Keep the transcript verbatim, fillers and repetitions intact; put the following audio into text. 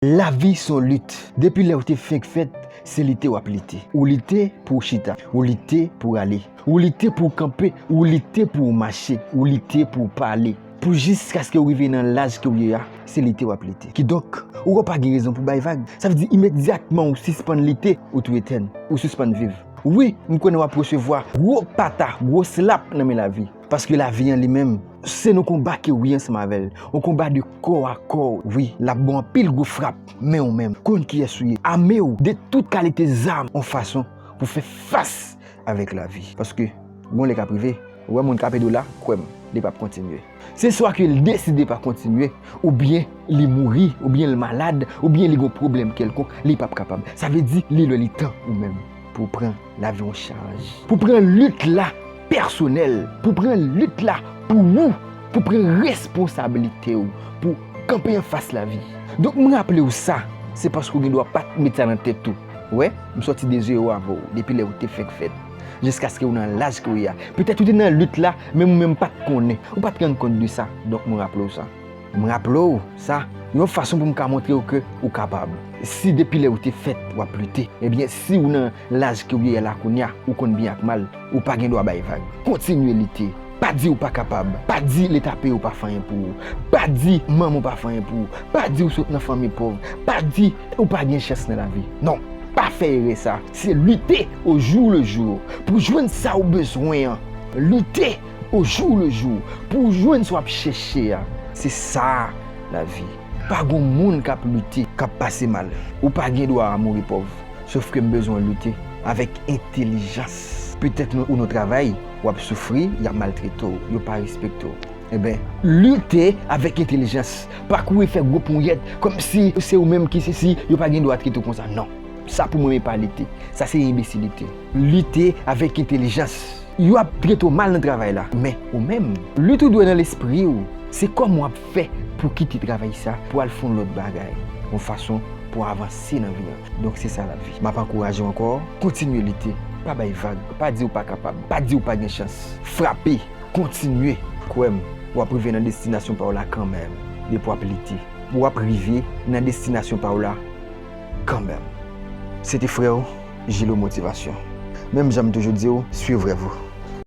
Lavi se yon lit. Depi lè w te fenk fèt, se lite w ap lite. Ou lite pou w chita, ou lite pou w ale, ou lite pou w kanpe, ou lite pou w mache, ou lite pou w pale. Pou jiskaske w rive nan laj ke w ye a, se lite w ap lite. Kidonk, ou wè pa gen rezon pou bay vag. Sa vle di imedyatman ou sispann lite, ou tou etèn, ou sispann viv. Wi, m konnen w ap resevwa gwo pata, gwo slap nan men lavi. Paske lavi an li menm, se yon konba ke w ye ansanm avè l. Yon konba de kò a kò. Wi, l ap ba w anpil gwo frap, men ou menm, konn kiyès ou ye. Ame w de tout kalite zam yon fason pou fè fas avèk lavi. Paske, gon lè k ap rive, ou wè moun k ap ede w la, kwè m, li p ap kontinye. Se swa ke l deside pa kontinye, oubyen li mouri, oubyen l malad, oubyen li gon pwoblèm kèlkonk, li p ap kapab. Sa vle di, li lè li tan ou menm pou w pran lavi w an chaj. Pou w pran lit la pèsonèl, pou w pran lit la pou ou, pou w pran responsablite w, pou w kanpe anfas lavi. Donk, m raple w sa, se paske w gen dwa pa t met sa nan tèt ou. Wè, m sòti de zewo avè w, depi lè ou te fenk fèt, jiskaske ou nan laj ke w ye a. Petèt ou te nan lit la, men ou menm pa t konnen, ou pa t rann kont de sa. Donk, m raple w sa. M raple w sa, yon fason pou m ka montre w ke ou kapab. Si depi lè ou te fèt, w ap lite, ebyen, si ou nan laj ke w ye a la kounye a, ou konn byen ak mal, ou pa gen dwa bay vag. Kontinye lite. Pa di ou pa kapab. Pa di Leta peyi w pa fè anyen pou ou. Pa di manman w pa fè anyen pou ou. Pa di ou sot nan fanmi pòv. Pa di ou pa gen chans nan lavi. Non, pa fè erè sa. Se lite au jour le jour pou jwenn sa ou bezwen an. Lite au jour le jour pou w jwenn sa w ap chèche a. Se sa lavi. Pa gon moun k ap lite, k ap pase mal. Ou pa gen dwa a mouri pòv. Sòf ke m bezwen w lite avèk entèlijans. Petèt ou nan travay, w ap soufri, y ap maltrete w, yo pa respekte w. Enben, lite avèk entèlijans. Pa kouri fè gwo ponyèt, kòmsi se ou menm ki sesi, yo pa gen dwa trete w konsa. Non. Sa pou mwen, men pa lite. Sa se enbesilite. Lite avèk entèlijans. Yo ap trete w mal nan travay la, men ou menm, lit ou dwe nan lespri w. Se kòman w ap fè pou kite travay sa, pou al fè yon lòt bagay, yon fason pou avanse nan vi an. Donk, se sa lavi. M ap ankouraje w ankò, kontinye lite, pa bay vag, pa di w pa kapab, pa di w pa gen chans. Frape, kontinye. Kwè m, w ap rive nan destinasyon pa w la kanmenm, depi w ap lite. W ap rive nan destinasyon pa w la kanmenm. Se te frè w, Jilo Motivasyon. Menm jan m toujou di w, swiv rèv ou.